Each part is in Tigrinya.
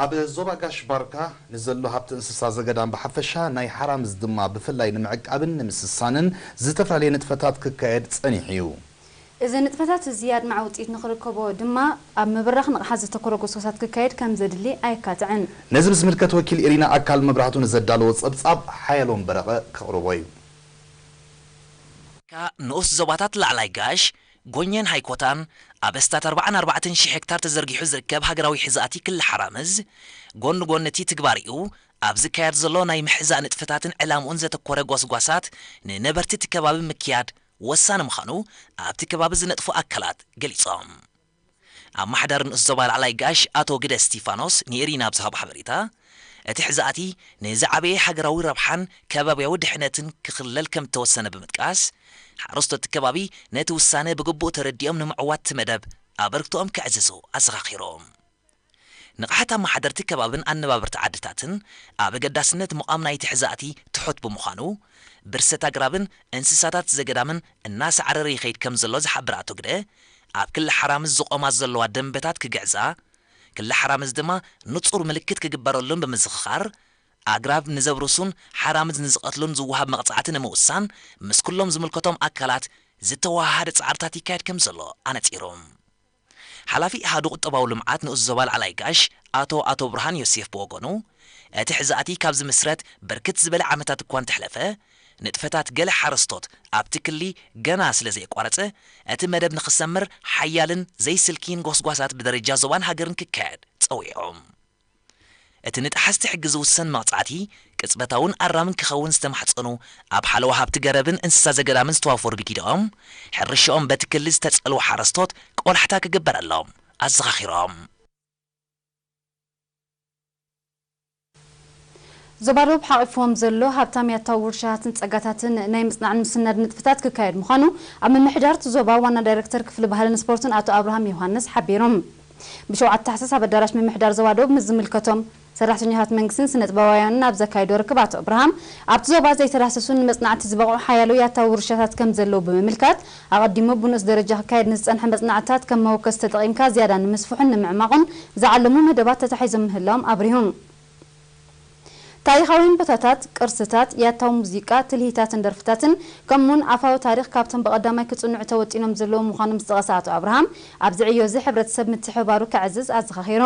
ኣብ ዞባ ጋሽ ባርካ ንዘሎ ሃብቲ እንስሳ ዘገዳም ብሓፈሻ ናይ ሓራምዝ ድማ ብፍላይ ንምዕቃብን ንምስሳንን ዝተፈላለየ ንጥፈታት ክካየድ ጸኒሑ እዩ። እዚ ንጥፈታት እዚ ኣድማዒ ውፅኢት ንኽርከቦ ድማ ኣብ ምብራኽ ንቕሓት ዘተኮረ ጎስጓሳት ክካየድ ከም ዘድሊ ኣየካትዕን። ነዚ ብዝምልከት ወኪል ኢሪና ኣካል መብራህቱ ንዘዳለዎ ጸብጻብ ሓያሎም በረቐ ከቕርቦ እዩ። ንኡስ ዞባታት ላዕላይ ጋሽ፣ ጎኘን ሃይኮታን ኣብ ኣስታት ኣርባዓን ኣርባዕተን ሺሕ ሄክታር ተዘርጊሑ ዝርከብ ሃገራዊ ሕዛእቲ ክሊ ሓራምዝ፣ ጎኒ ጎኒ እቲ ትግባሪኡ ኣብ ዝካየድ ዘሎ ናይ ምሕዛእ ንጥፈታትን ዕላምኡን ዘተኮረ ጎስጓሳት ንነበርቲ እቲ ከባቢ ምክያድ ወሳኒ ምዃኑ ኣብቲ ከባቢ ዝነጥፉ ኣካላት ገሊጾም። ኣመሓዳሪ ንኡስ ዞባ ላዕላይ ጋሽ ኣቶ ግደ እስቲፋኖስ ንኤሪና ኣብ ዝሃቦ ሓበሬታ፣ እቲ ሕዛእቲ ንዝዓበየ ሃገራዊ ረብሓን ከባብያዊ ድሕነትን ክኽለል ከም እተወሰነ ብምጥቃስ፣ ሓረስቶት እቲ ከባቢ ነቲ ውሳነ ብግቡእ ተረዲኦም ንምዕዋት እቲ መደብ ኣበርክቶኦም ከዕዝዙ ኣዘኻኺሮም። ንቕሓት ኣመሓደርቲ ከባብን ኣነባበርቲ ዓድታትን ኣብ ኣገዳስነት ምቓም ናይቲ ሕዛእቲ ትሑት ብምዃኑ፣ ብርሰት ኣግራብን እንስሳታት ዘገዳምን እናሳዕረረ ይኸይድ ከም ዘሎ ዝሓብር ኣቶ ግደ፣ ኣብ ክሊ ሓራምዝ ዝቖማ ዘለዋ ደንበታት ክግዕዛ፣ ክሊ ሓራምዝ ድማ ንጹር ምልክት ክግበረሉን ብምዝኽኻር፣ ኣግራብ ንዘብርሱን ሓራምዝ ንዝቐትሉን ዝወሃብ መቕጻዕቲ ንምውሳን ምስ ኩሎም ዝምልከቶም ኣካላት ዝተወሃሃደ ጻዕርታት ይካየድ ከም ዘሎ ኣነጺሮም። ሓላፊ ኣሃዱ ቁጠባዊ ልምዓት ንኡስ ዞባ ላዕላይ ጋሽ ኣቶ ኣቶ ብርሃን ዮሴፍ ብወገኑ፣ እቲ ሕዛእቲ ካብ ዝምስረት ብርክት ዝበለ ዓመታት እኳ እንተሕለፈ፣ ንጥፈታት ገለ ሓረስቶት ኣብቲ ክሊ ገና ስለ ዘየቋረጸ፣ እቲ መደብ ንኽሰምር ሓያልን ዘይስልክይን ጎስጓሳት ብደረጃ ዞባን ሃገርን ክካየድ ጸዊዖም። እቲ ንጠሓስቲ ሕጊ ዝውሰን መቕጻዕቲ ቅጽበታውን ኣራምን ክኸውን ዝተማሕጸኑ ኣብ ሓለዋ ሃብቲ ገረብን እንስሳ ዘገዳምን ዝተዋፈሩ ብጊደኦም፣ ሕርሻኦም በቲ ክሊ ዝተጸልዉ ሓረስቶት ቆላሕታ ክግበረሎም ኣዘኻኺሮም። ዞባ ደቡብ ሓቒፍዎም ዘሎ ሃብታም ያታዊ ውርሻታትን ጸጋታትን ናይ ምጽናዕን ምስናድ ንጥፈታት ክካየድ ምዃኑ ኣብ ምምሕዳር እቲ ዞባ ዋና ዳይሬክተር ክፍሊ ባህልን ስፖርትን ኣቶ ኣብርሃም ዮሃንስ ሓቢሩ። ብሸውዓተ ታሕሳስ ኣብ ኣዳራሽ ምምሕዳር ዞባ ደቡብ ምስ ዝምልከቶም ሰራሕተኛታት መንግስትን ስነ ጥበባውያንን ኣብ ዘካየዶ ርክብ ኣቶ ኣብርሃም፣ ኣብቲ ዞባ ዘይተዳህሰሱን ንመጽናዕቲ ዝበቕዑ ሓያሎ ያታዊ ውርሻታት ከም ዘለዉ ብምምልካት፣ ኣቐዲሙ ብንኡስ ደረጃ ክካየድ ንዝጸንሐ መጽናዕትታት ከም መወከሲ ተጠቒምካ ዝያዳ ንምስፍሑን ንምዕማቑን ዝዓለሙ መደባት ተታሒዞም ምህላዎም ኣብሪሁ። ታሪኻውያን ቦታታት፣ ቅርስታት፣ ያታዊ ሙዚቃ፣ ትልሂታትን ደርፍታትን፣ ከምኡውን ኣፋዊ ታሪኽ ካብቶም ብቐዳማይ ክጽንዑ ተወጢኖም ዘለዉ ምዃኖም ዝጠቐሰ ኣቶ ኣብርሃም፣ ኣብዚ ዕዮ እዚ ሕብረተሰብ ምትሕብባሩ ከዕዝዝ ኣዘኻኺሩ።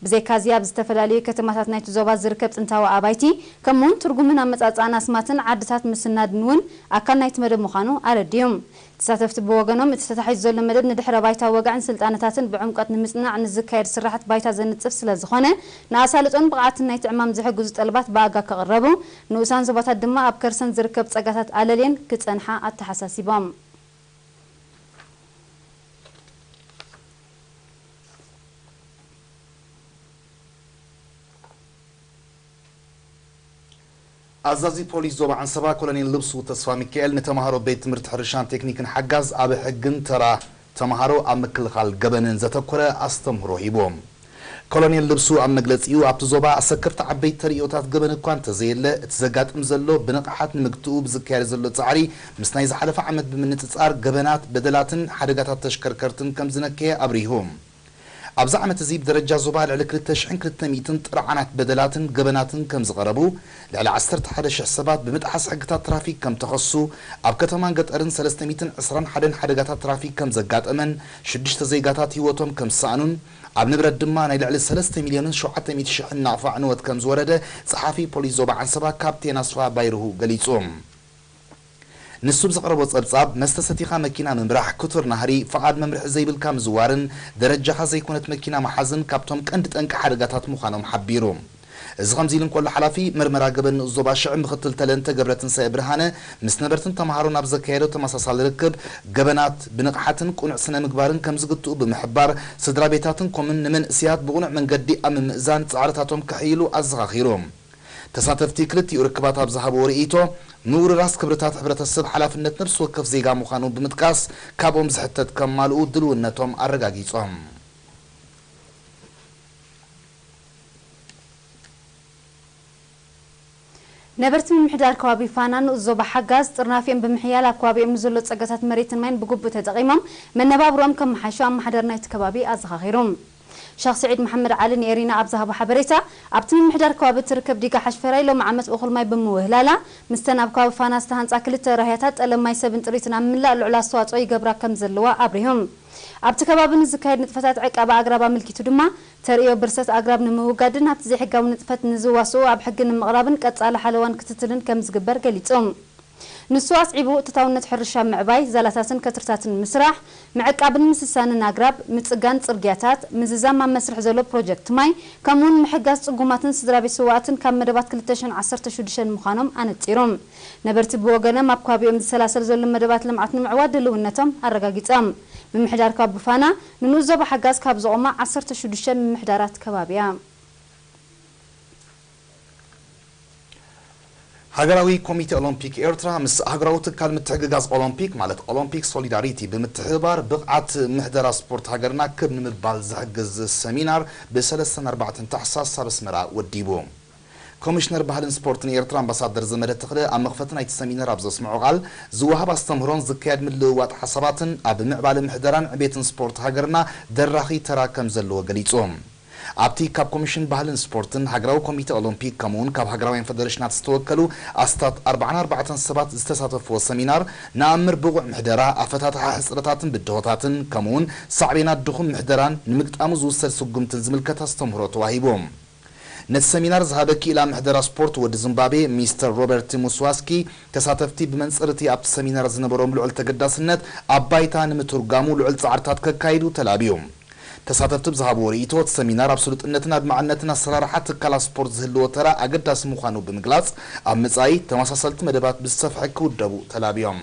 ብዘይካዚ ኣብ ዝተፈላለዩ ከተማታት ናይቲ ዞባ ዝርከብ ጥንታዊ ኣባይቲ፣ ከምኡውን ትርጉምን ኣመጻጽኣን ኣስማትን ዓድታት ምስናድን እውን ኣካል ናይቲ መደብ ምዃኑ ኣረዲኡ። ተሳተፍቲ ብወገኖም፣ እቲ ተታሒዙ ዘሎ መደብ ንድሕረ ባይታ ወግዕን ስልጣነታትን ብዕምቆት ንምጽናዕ ንዝካየድ ስራሓት ባይታ ዘንጽፍ ስለ ዝኾነ፣ ንኣሳልጦን ብቕዓትን ናይቲ ዕማም ዝሕግዙ ጠለባት ብኣጋ ክቕረቡ፣ ንኡሳን ዞባታት ድማ ኣብ ከርሰን ዝርከብ ጸጋታት ኣለልየን ክጸንሓ ኣተሓሳሲቦም። ኣዛዚ ፖሊስ ዞባ ዓንሰባ ኮሎኔል ልብሱ ተስፋሚካኤል ንተምሃሮ ቤት ትምህርቲ ሕርሻን ቴክኒክን ሓጋዝ ኣብ ሕግን ተራ ተምሃሮ ኣብ ምክልኻል ገበንን ዘተኮረ ኣስተምህሮ ሂቦም። ኮሎኔል ልብሱ ኣብ መግለጺኡ፣ ኣብቲ ዞባ ኣሰከፍቲ ዓበይቲ ተርእዮታት ገበን እኳ እንተዘየለ፣ እቲ ዘጋጥም ዘሎ ብንቕሓት ንምግትኡ ብዝካየድ ዘሎ ጻዕሪ ምስ ናይ ዝሓለፈ ዓመት ብምንጽጻር ገበናት፣ በደላትን ሓደጋታት ተሽከርከርትን ከም ዝነከየ ኣብሪሁ። ኣብዚ ዓመት እዚ ብደረጃ ዞባ ልዕሊ ክልተ ሽሕን ክልተ ሚእትን ጥርዓናት በደላትን ገበናትን ከም ዝቐረቡ፣ ልዕሊ ዓሰርተ ሓደ ሽሕ ሰባት ብምጥሓስ ሕግታት ትራፊክ ከም ተኸሱ፣ ኣብ ከተማን ገጠርን ሰለስተ ሚእትን ዕስራን ሓደን ሓደጋታት ትራፊክ ከም ዘጋጠመን ሽዱሽተ ዜጋታት ህይወቶም ከም ዝሰኣኑን ኣብ ንብረት ድማ ናይ ልዕሊ ሰለስተ ሚልዮንን ሸውዓተ ሚእቲ ሽሕን ናቕፋ ዕንወት ከም ዝወረደ ጸሓፊ ፖሊስ ዞባ ዓንሰባ ካፕቴን ኣስፋ ባይርሁ ገሊጹ። ንሱ ብዘቕረቦ ጸብጻብ፣ መስተ ሰቲኻ መኪና ምምራሕ፣ ክቱር ናህሪ፣ ፍቓድ መምርሒ ዘይብልካ ምዝዋርን ደረጃኻ ዘይኮነት መኪና ምሓዝን ካብቶም ቀንዲ ጠንቂ ሓደጋታት ምዃኖም ሓቢሩ። እዚ ከምዚ ኢሉ እንከሎ፣ ሓላፊ መርመራ ገበን ንኡስ ዞባ ሽዕብ ምክትል ተለንተ ገብረትንሳኤ ብርሃነ ምስ ነበርትን ተምሃሮን ኣብ ዘካየዶ ተመሳሳሊ ርክብ፣ ገበናት ብንቕሓትን ቅኑዕ ስነ ምግባርን ከም ዝግትኡ ብምሕባር፣ ስድራ ቤታትን ኮምን ንመንእሰያት ብቕኑዕ መንገዲ ኣብ ምምእዛን ጻዕርታቶም ከሕይሉ ኣዘኻኺሩ። ተሳተፍቲ ክልቲኡ ርክባት ኣብ ዝሃብዎ ርእይቶ፣ ምውርራስ ክብርታት ሕብረተሰብ ሓላፍነት ነብሲ ወከፍ ዜጋ ምዃኑ ብምጥቃስ፣ ካብኦም ዝሕተት ከማልኡ ድልውነቶም ኣረጋጊጾም። ነበርቲ ምምሕዳር ከባቢ ፋና ንኡስ ዞባ ሓጋዝ ጥርናፊኦም ብምሕያል ኣብ ከባቢኦም ንዘሎ ጸጋታት መሬትን ማይን ብግቡእ ተጠቒሞም መነባብሮኦም ከመሓይሹ ኣመሓዳሪ ናይቲ ከባቢ ኣዘኻኺሩ። ሸኽ ስዒድ መሓመድ ዓሊ ንኤሪና ኣብ ዝሃቦ ሓበሬታ፣ ኣብቲ ምምሕዳር ከባቢ እትርከብ ዲጋ ሓሽፈራይ ሎሚ ዓመት እኹል ማይ ብምውህላላ፣ ምስተን ኣብ ከባቢ ፋና ዝተሃንጻ ክልተ ራህያታት ጠለብ ማይ ሰብን ጥሪትን ኣብ ምላእ ልዑል ኣስተዋጽኦ ይገብራ ከም ዘለዋ ኣብሪሆም። ኣብቲ ከባቢ ንዝካየድ ንጥፈታት ዕቃባ ኣግራብ ኣመልኪቱ ድማ፣ ተርእዮ ብርሰት ኣግራብ ንምውጋድን ኣብቲ ዘይሕጋዊ ንጥፈት ንዝዋስኡ ኣብ ሕጊ ንምቕራብን ቀጻሊ ሓለዋን ክትትልን ከም ዝግበር ገሊጾም። ንሱ ኣስዒቡ፣ እቶታውነት ሕርሻ ምዕባይ፣ ዛላታትን ከትርታትን ምስራሕ፣ ምዕቃብን ምስሳንን ኣግራብ፣ ምጽጋን ጽርግያታት፣ ምዝዛም ኣብ መስርሕ ዘሎ ፕሮጀክት ማይ፣ ከምኡውን ምሕጋዝ ጽጉማትን ስድራ ቤት ስዋኣትን ካብ መደባት ክልተ ሽሕን ዓሰርተ ሽዱሽተን ምዃኖም ኣነጺሮም። ነበርቲ ብወገኖም ኣብ ከባቢኦም ዝሰላሰል ዘሎ መደባት ልምዓት ንምዕዋት ድልውነቶም ኣረጋጊጾም። ምምሕዳር ከባቢ ፋና ንንኡስ ዞባ ሓጋዝ ካብ ዘቖማ ዓሰርተ ሽዱሽተ ምምሕዳራት ከባቢ እያ። ሃገራዊ ኮሚቴ ኦሎምፒክ ኤርትራ ምስ ሃገራዊ ትካል ምትሕግጋዝ ኦሎምፒክ ማለት ኦሎምፒክ ሶሊዳሪቲ ብምትሕብባር ብቕዓት ምሕደራ ስፖርት ሃገርና ክብ ንምባል ዝሕግዝ ሰሚናር ብ ሰለስተን ኣርባዕተን ታሕሳስ ኣብ ኣስመራ ወዲቡ። ኮሚሽነር ባህልን ስፖርትን ኤርትራ ኣምባሳደር ዘመደ ተኽለ ኣብ መኽፈቲ ናይቲ ሰሚናር ኣብ ዘስምዖ ቃል፣ ዝወሃብ ኣስተምህሮን ዝካየድ ምልውዋጥ ሓሳባትን ኣብ ምዕባለ ምሕደራን ዕቤትን ስፖርት ሃገርና ደራኺ ተራ ከም ዘለዎ ገሊጹ። ኣብቲ ካብ ኮሚሽን ባህልን ስፖርትን፣ ሃገራዊ ኮሚቴ ኦሎምፒክ ከምኡውን ካብ ሃገራውያን ፈደረሽናት ዝተወከሉ ኣስታት ኣርባዓን ኣርባዕተን ሰባት ዝተሳተፍዎ ሰሚናር፣ ንኣምር ብቑዕ ምሕደራ፣ ኣፈታትሓ ሕጽረታትን ብድሆታትን ከምኡውን ሳዕቤናት ድኹም ምሕደራን ንምግጣሙ ዝውሰድ ስጉምትን ዝምልከት ኣስተምህሮ ተዋሂቡ። ነቲ ሰሚናር ዝሃበ ክኢላ ምሕደራ ስፖርት ወዲ ዚምባብዌ ሚስተር ሮበርት ሙስዋስኪ፣ ተሳተፍቲ ብመንጽር እቲ ኣብቲ ሰሚናር ዝነበሮም ልዑል ተገዳስነት ኣብ ባይታ ንምትርጓሙ ልዑል ጻዕርታት ከካይዱ ተላብዩ። ተሳተፍቲ ብዝሃብዎ ርእይቶ፣ እቲ ሰሚናር ኣብ ስሉጥነትን ኣድማዕነትን ኣሰራርሓ ትካላት ስፖርት ዝህልዎ ተራ ኣገዳሲ ምዃኑ ብምግላጽ፣ ኣብ መጻኢ ተመሳሰልቲ መደባት ብዝሰፍሐ ክውደቡ ተላብዮም።